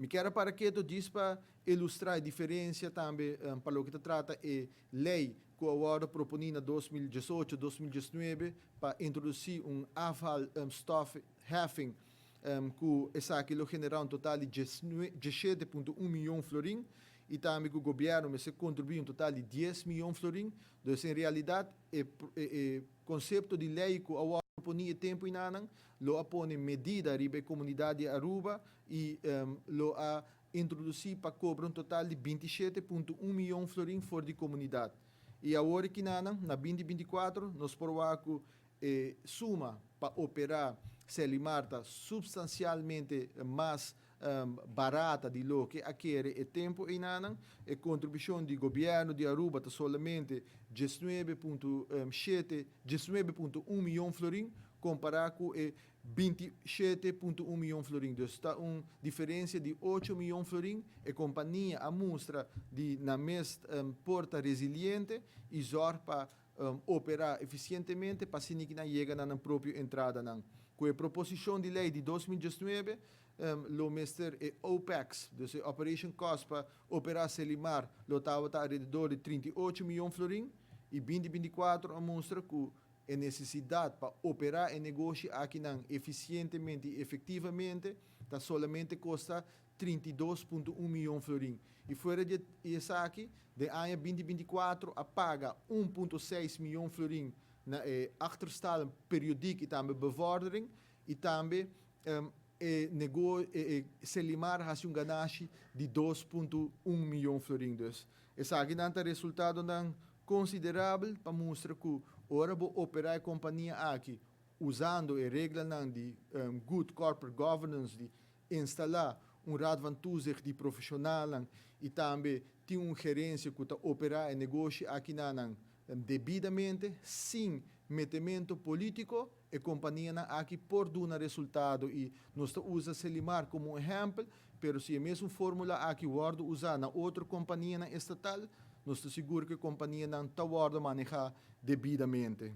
Mi kier para keto djis pa ilustra e diferencia tambe pa loke ta trata e ley cu a wordo proponi na 2018, 2019 pa introduci un afvalstofheffing, cu esaki lo genera un total di 17.1 miyon florin y tambe cu gobierno mester contribui un total di 10 miyon florin. Dus en realidad e concepto di ley cu a wordo proponi e tempo eynan lo a pone medida riba e comunidad di Aruba y lo a introduci pa cobra un total di 27.1 miyon florin for di comunidad. Y awor aki na 2024 nos por wak e suma pa opera Serlimar ta substancialmente mas barata di loke a kere e tempo eynan. E contribucion di gobierno di Aruba ta solamente 19.7, 19.1 miyon florin, compara cu e 27.1 miyon florin. Dus ta un diferencia di 8 miyon florin. E compania a mustra di nan mes por ta resiliente y zorg pa opera eficientemente pa asina nan yega na propio entradanan. Cu e proposicion di ley di 2019, lo mester e OPEX, dus e operation cost pa opera Serlimar, lo tabata alrededor di 38 miyon florin y 2024 a mustra cu e necesidad pa opera e negoshi akinan eficientemente y efectivamente ta solamente costa 32.1 miyon florin. Y fuera di esaki, den aña 2024 a paga 1.6 miyon florin na achterstallen periodiek y tambe bevordering y tambe e Serlimar haci un ganashi di 2.1 miyon florin. Dus esaki ta resultadonan considerabel pa mustra cu ora bo opera e compania aki usando e reglanan di good corporate governance, di instala un raad van toezicht di profesional y tambe tin un gerencia cu ta opera e negoshi akinan debidamente, sin metemento politico, e companianan aki por duna resultado. Y nos ta usa Serlimar como un ehempel, pero si e mesun formula aki wordo usa na otro companianan estatal, nos ta sigur cu e companianan ta wordo maneha debidamente.